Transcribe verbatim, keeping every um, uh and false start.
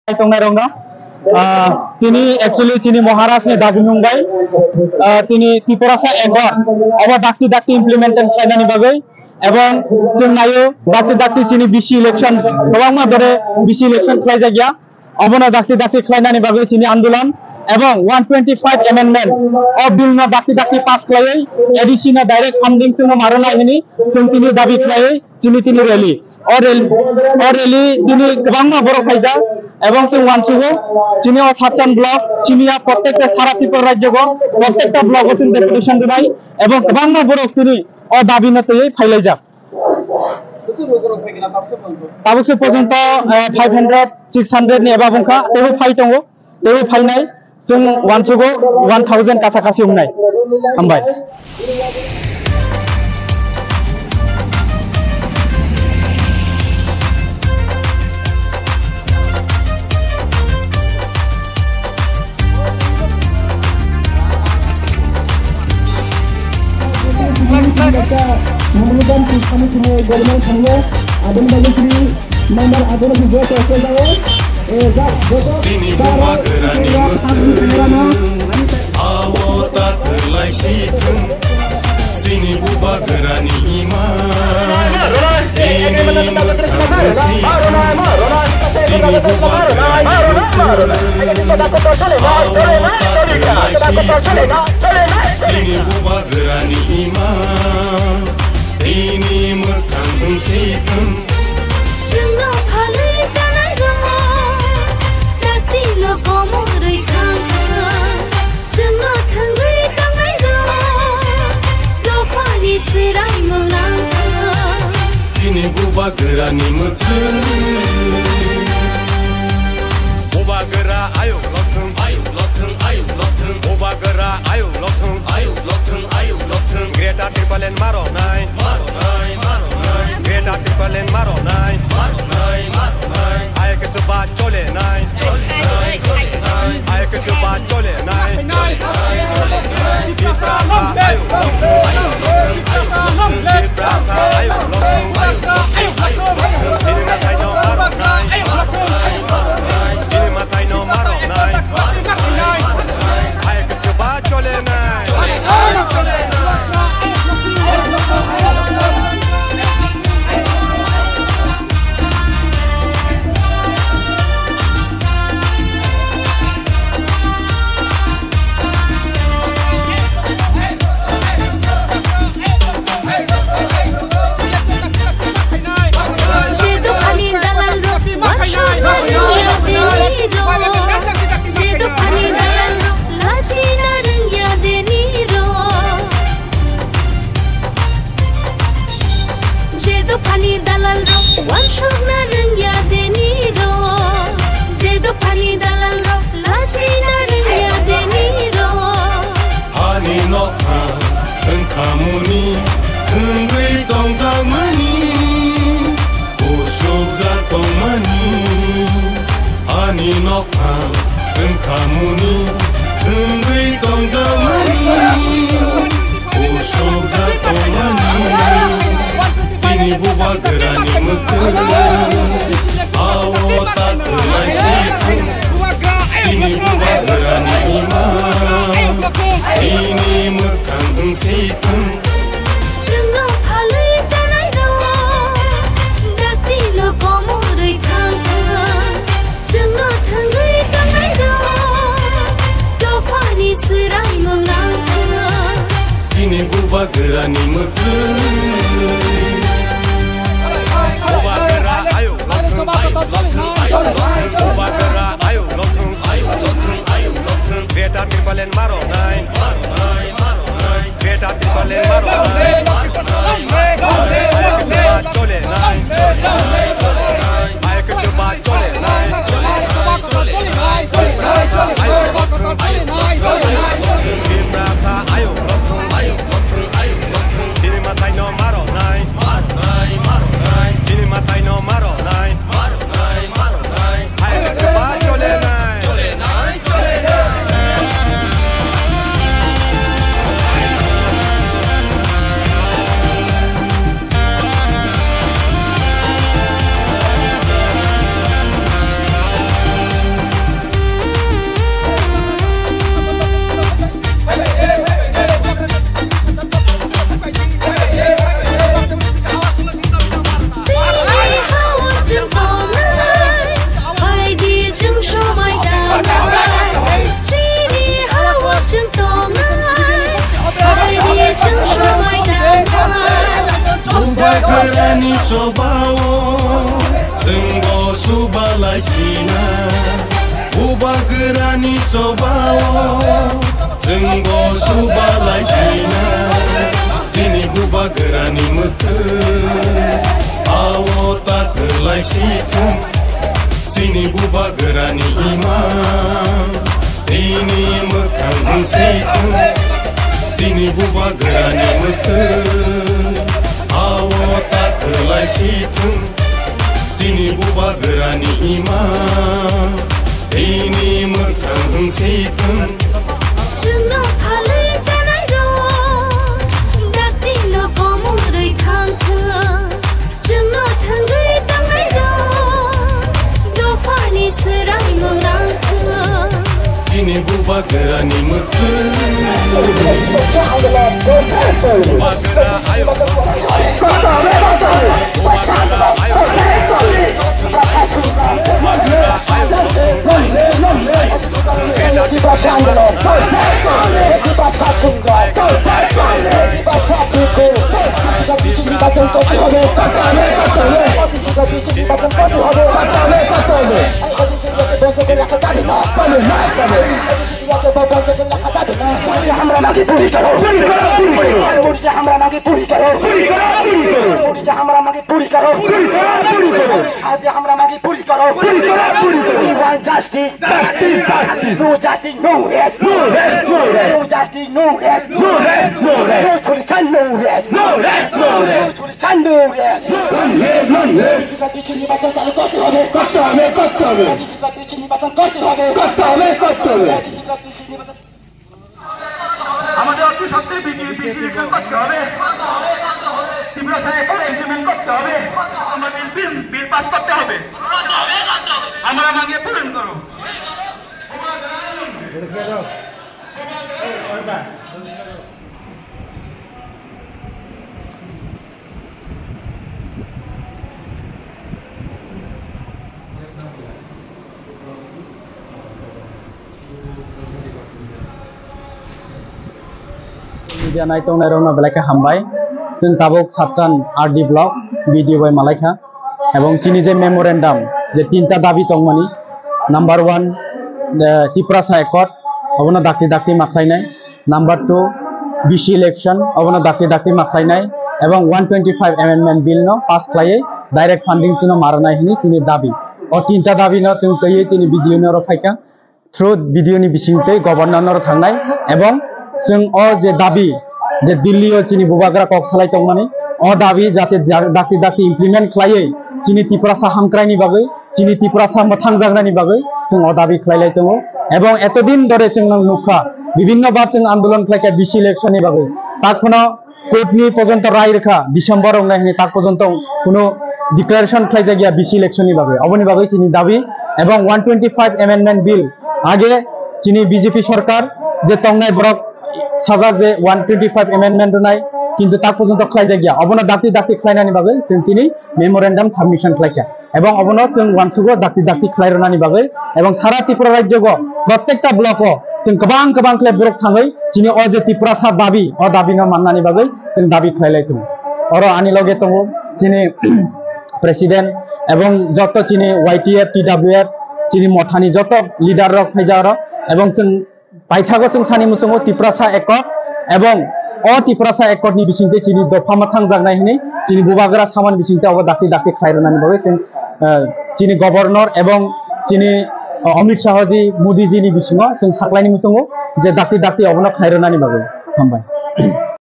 Tongnai rokno, ah, tini actually chini Maharaj ni dabi mung bai, ah, tini Tiprasa Accord obo dakti dakti implement khlainani bagwi, ebong chwng naio dakti dakti chini B C election, kwbangma dore B C election khlaijakya, obono dakti dakti khlainani bagwi chini andolon, ebong one twenty-five amendment o bill no dakti dakti pass khlaiwi A D C no direct funding chwngno marwnai hwnwi chwng tini dabi khlaiwi chini tini rally. O rally, o rally tini kwbangma borok phaijak, ebong chwng uansugo, chini o Satchan block, chini ya prottekta sara Tripura rajyo go, prottekta block o chwng deputation rwnai, ebong kwbangma borok tini o dabi no twiwi phailaijak. Tabuk se porjonto, eh, five hundred, six hundred ni above wngkha, teibo phai tongo. Teibo phainai chwng uansugo one thousand kasa kasi wngnai. Hambai. Memorandum twi kami tini government thangyo, aboni bagwi tini member abono twi joto khe jago. Eh, ja-, joto Chini bubagrani mwkhwtwng, abo ta kwlai si thung. Chini bubagrani ima, chini mwkhwtwng si thung. Chini bubagrani mwkhwtwng, abo ta kwlai si thung. Chini bubagrani ima, chini mwkhwtwng si thung. Chwngno phalwi chanairok, dakti no komorwi thangkha. Chwngno thwngwi tongnairok, dophani swraimung nangkha. Chini bubagrani mwkhwtwng. Bubagra ayuk lokthwng, ayuk lokthwng, ayuk lokthwng. Bubagra ayuk lokthwng, ayuk lokthwng, ayuk lokthwng. Greater Tipraland maronai, maronai, maronai. Greater Tipraland maronai, maronai, maronai. Ayuk chuba cholenai, cholenai, cholenai. Ayuk chuba cholenai, cholenai, cholenai. Tiprasa ayuk lokthwng, ayuk lokthwng, ayuk lokthwng. Tiprasa ayuk lokthwng, ayuk lokthwng, ayuk lokthwng. Chini mwtai no maronai, maronai, maronai. Chini mwtai no maronai, maronai, maronai. Ayuk chuba cholenai. Je dophani dalalrok, uansukna rwngya denirok. Je dophani dalalrok, lachina rwngya denirok. Je dophani dalalrok, uansukna rwngya denirok. Je dophani dalalrok, lachina rwngya denirok. Hani nokha wngkhamuni, wngwi tongjakmani, usukjak tongmani. Ani nokha wngkhamuni, wngwi tongjakmani, usukjak tongmani. Chini bubagrani mwkhwtwng, abo ta kwlai si thung. Chini bubagrani ima, chini mwkhwtwng wng si thung. Chwngno phalwi chanairok, dakti no komorwi thangkha. Chwngno thwngwi tongnairok, dophani swraimung nangkha. Chini bubagrani mwkhwtwng. Bubagra ayuk lokthwng, ayuk lokthwng, ayuk lokthwng. Bubagra ayuk lokthwng, ayuk lokthwng, ayuk lokthwng. Greater Tipraland maronai, maronai, maronai. Greater Tipraland maronai. Ayuk chuba cholenai. Ayuk chuba cholenai. Tiprasa ayuk lokthwng, ayuk lokthwng. Tiprasa ayuk lokthwng, ayuk lokthwng, ayuk lokthwng. Chini mwtai no maronai. Chini mwtai no maronai. Ni chobao chwngbo subalai sina, bubagrani chobao chwngbo subalai sina. Chini bubagrani mwkhwng ao ta kwlai si thung, chini bubagrani ima. Chini mwkhwng wng si thung, chini bubagrani mwkhwng ao ta kwlai si thung, chini bubagrani ima. Chini mwkhwng wng si thung. Chwngno phalwi chanai rok, dakti no komorwi thang thung. Chwngno thangwi tangnai rok, dophani swraimung nangkha. Chini bubagrani mwkhwng. Bubagra ayuk. Bubagra ayuk. We want justice. Justice, justice. No justice, no rest. No rest, no rest. No justice, no rest. No rest, no rest. No chhuri chan, no rest. No rest, no rest. No chhuri chan, no rest. Nonle, nonle. Bichi nirbachan chalu korte hobe. Korte hobe, korte hobe. Bichi nirbachan korte hobe. Korte hobe, korte hobe. আমাদের অতি সত্ত্বর BC election করতে হবে। ত্রিপুরা সরকার ইমপ্লিমেন্ট করতে হবে। আমরা বিল, বিল, bill pass করতে হবে। আমরা মাঙে পূরণ করো। Media naitongnai rokno belai khe hambai. Chwng tabuk Satchan R D block B D O bai malaikha. Ebong chini je memorandum, je tinta dabi tongmani, number one, eh, Tiprasa Accord, obono dakti dakti ma khlainai. Number two, B C election, obono dakti dakti ma khlainai. Ebong one twenty five amendment bill no pass khlaiwi direct funding chino ma rwnai hwnwi chini dabi. O tinta dabi no chwng twiwi tini B D O no oro phaikha. Through B D O ni bisingtwi governor no thangnai, ebong chwng o je dabi, je Delhi o chini bubagra kok salai tongmani, o dabi jate da-, dakti dakti implement khlaiwi chini Tiprasa hamkraini bagwi, chini Tiprasa mwthangjaknani bagwi chwng o dabi khlailai tongo. Ebong etodin dore chwng nang nukha, bibinno bar chwng andolon khlaikha B C election ni bagwi, tak phano court ni pojonto rai rwkha December wngnai hwnwi, tak pojonto kuno declaration khlaijakya B C election ni bagwi. Oboni bagwi chini dabi, ebong one twenty five amendment bill age chini B J P sarkar je tongnai borok sajak je one twenty five amendment rwnai, kintu tak pojonto khlaijakya. Obono dakti dakti khlainani bagwi chwng tini memorandum submission khlaikha. Ebong obono chwng uansugo dakti dakti khlai rwnani bagwi, ebong sara Tripura rajyo go protekta block o chwng kwbang kwbang khlai borok thangwi chini o je Tiprasa dabi, o dabi no mannani bagwi chwng dabi khlai lai tongo. Oro ani loge tongo chini president ebong joto chini Y T F, T W F, chini mothani joto leader rok phaijak oro, ebong chwng paithago chwng sani muchungo Tiprasa Accord, ebong o Tiprasa Accord ni bisingtwi chini dopha mwthangjaknai hwnwi chini bubagra samani bisingtwi obo dakti dakti khlai rwnani bagwi chwng, eh, chini governor ebong chini, eh, Amit Shah ji, Modi ji ni bisingo chwng saklaini muchungo je dakti dakti obono khlai rwnani bagwi. Hambai.